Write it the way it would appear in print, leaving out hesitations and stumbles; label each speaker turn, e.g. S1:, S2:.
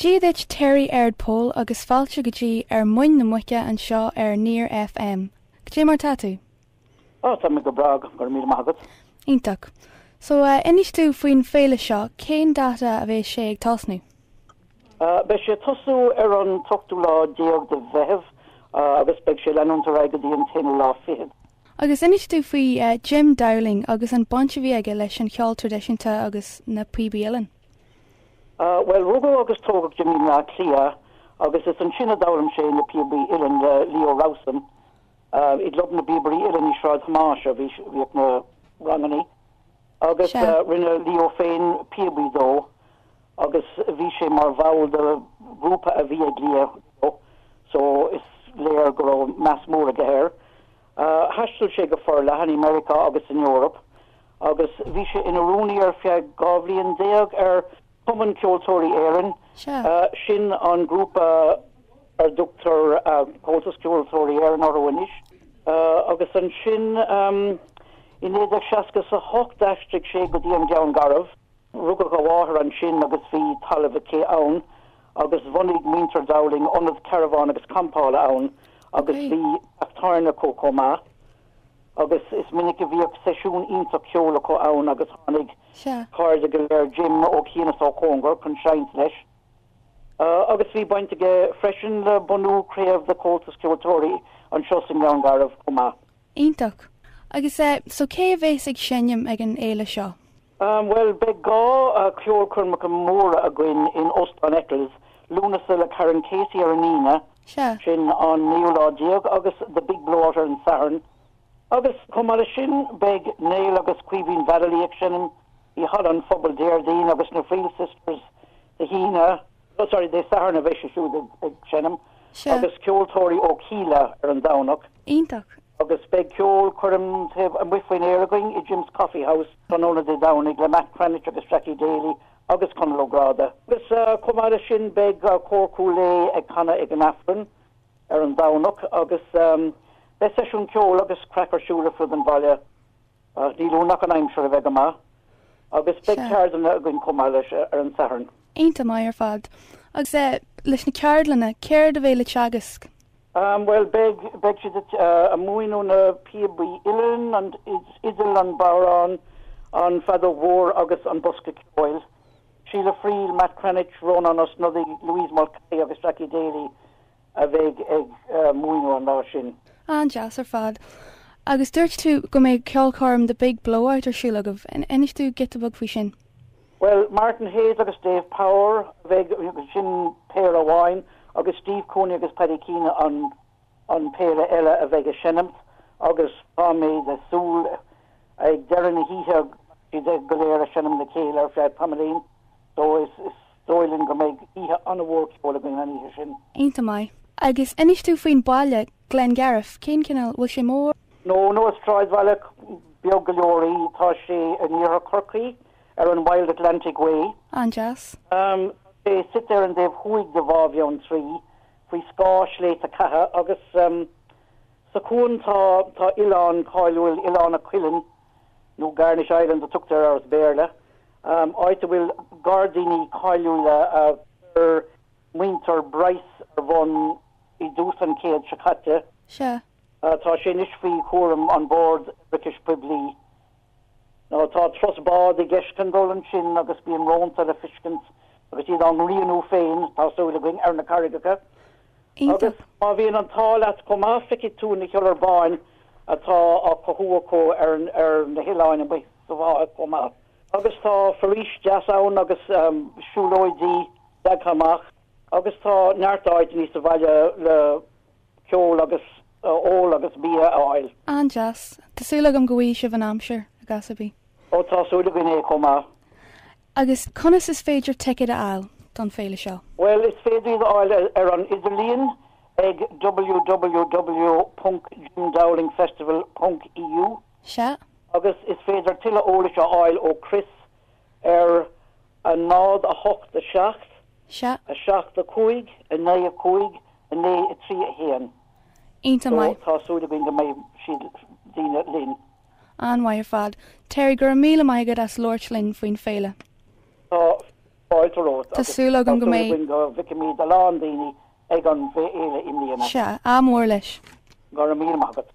S1: Dia duit Terry Ardpole agus fáilte go dtí Ar Muin na Muice anseo ar Near FM. Cad é mar tá tú?
S2: Ó, tá mé go breá, go raibh míle maith agat.
S1: Iontach. So, inis dúinn faoin féile seo, cén dáta a bheas sé ag tosnú?
S2: Beidh sé ag tosú ar an t-ochtú lá déag de Mheitheamh agus beidh sé ag leanúint ar aghaidh go dtí an t-aonú lá fichead.
S1: Agus inis dúinn faoi Jim Dowling agus an baint a bhí aige leis an cheol traidisiúnta agus na píobaí uilleann.
S2: Bhuel, rugadh agus tógadh Jimmy i mBleá Cliath agus is ansin a d'fhoghlaim sé na píobaí uilleann le Leo Rowsome. I gClub na bPíobairí Uilleann i Sráid Thomáis a bhíodh na rangannaí agus rinne Leo féin píobaí dó agus bhí sé mar bhall de ghrúpa a bhí ag Leo so is léir go raibh meas mór aige air. Thaistil sé go forleathan i Meiriceá agus san Eoraip agus bhí sé ina rúnaí ar feadh 12 bhliain ar Chumann Ceoltóirí Éireann. Sin an grúpa ar dtugtar Comhaltas Ceoltóirí Éireann orthu anois. Agus ansin i 1968 d'aistrigh sé go dtí an Gleann Garbh. Rugadh a mháthair ansin agus bhí talamh aici ann agus bhunaigh muintir Dowling ionad carbhán agus campála ann agus bhí teach tábhairne acu chomh maith agus is minic a bhíodh seisiún iontach ceoil acu ann agus tháinig cairde go léir Jim ó chian is ó chóngar chun seinnt leis. Agus bhí baint aige freisin le bunú craobh de Chomhaltas Ceoltóirí anseo sa nGleann Garbh chomh maith.
S1: Iontach. Agus so cé a bhéas ag seinm ag an fhéile seo?
S2: Bhuel, beidh 2 cheolchoirmeacha móra againn in Óstán Eccles, Lúnasa le Karan Casey ar an Aoine, sin an naoú lá déag, agus The Big Blowout ar an Satharn. Agus chomh maith leis sin, beidh Niall agus Caoimhín Vallely ag seinm i Halla an Phobail Déardaoin agus na Friel Sisters Dé hAoine, oh sorry, Dé Sathairn a bheidh siad siúd ag seinm, agus ceoltóirí ó Kíla ar an Domhnach.
S1: Iontach.
S2: Agus beidh ceolchoirm taobh amuigh faoin aer againn i Jim's Coffee House tráthnóna Dé Domhnaigh le Matt Cranitch agus Jackie Daly agus Conall Ó Gráda. Agus chomh maith leis sin beidh Cór Chúil Aodha ag canadh ag an Aifreann ar an Domhnach agus beidh seisiún ceoil agus craic ar siúl ar fud an bhaile. Ach níl uainn ach an aimsir a bheith go maith agus beidh ceardlanna againn chomh maith leis ar an Satharn.
S1: Iontach maith ar fad. Agus leis na ceardlanna, céard a bheidh le teagasc?
S2: Bhuel, beidh, beidh siad ag múineadh na píobaí uilleann, an fhidil, an bodhrán, an feadóg mhór agus an bosca ceoil. Síle Friel, Matt Cranitch, Rónán Ó Snodaigh, Louise Mulcahy agus Jackie Daly a bheidh ag múineadh an lá sin.
S1: An-deas ar fad. Agus dúirt tú go mbeidh ceolchoirm The Big Blowout ar siúl agaibh. Inis dúinn giota beag faoi sin.
S2: Bhuel, Martin Hayes agus Dave Power a bheidh, sin péire amháin, agus Steve Cooney agus Paddy Keane an an péire eile a bheidh ag seinm agus táimid ag súil ag deireadh na hoíche go mbeidh siad go léir ag seinm le chéile ar feadh tamaillín. So is dóigh linn go mbeidh oíche an-mhór ceoil againn an oíche sin.
S1: Iontach maith. Agus inis dúinn faoin baile, Glengariff, cén cineál, bhfuil sé mór?
S2: No, no, is sráidbhaile beag go leor í. Tá sé in iarthar Chorcaí, ar an Wild Atlantic Way.
S1: An-deas.
S2: Tá sé suite ar an dtaobh thuaidh de Bhá Bheanntraí, faoi scáth Shléibhte Caha, agus sa chuan tá tá oileán cáiliúil, Oileán an Chuilinn, nó Garnish Island a tugtar air as Béarla, áit a bhfuil gairdíní cáiliúla a chuir muintir Bryce ar bun i dtús an chéid seo caite.
S1: Sea.
S2: Tá sé anois faoi chúram an Bhord Oibreachais Poiblí. Nó tá turas bád i gceist chun dul ansin agus bíonn rónta le feiscint agus iad á ngrianú féin, tá súil againn, ar na carraigeacha. Agus má bhíonn an t-ádh leat chomh maith feicfidh tú na hiolair báin atá á cothú acu ar na hoileáin amuigh sa bhá chomh maith. Agus tá foraois deas ann agus siúlóidí leagtha amach agus tá neart áiteanna sa bhaile le ceol agus ól agus bia a fháil.
S1: An-deas. Tá súil agam go bhfaighidh sibh an aimsir, i gcás ar bith.
S2: Ó tá súil againn é chomh maith.
S1: Agus conas is féidir ticéid a fháil don féile seo?
S2: Bhuel, is féidir iad a fháil ar an idirlíon ag www.jimdowlingfestival ponc eu.
S1: Sea.
S2: Agus is féidir tuilleadh eolais a fháil ó Chris ar 0 8 7
S1: Sea.
S2: 7 5 9 5 9 3 1.
S1: Iontach maith.
S2: Tá súil againn go mbeidh siad daoine linn.
S1: An-mhaith ar fad. Terry, go raibh míle maith agat as labhairt linn faoin féile.
S2: Tá. Fáilte romhat
S1: Tá súil agam go mbeidh.
S2: Tá súil againn go bhfeicfimid a lán daoine ag an bhféile i mbliana.
S1: Sea, ádh mór leis.
S2: Go raibh míle maith agat.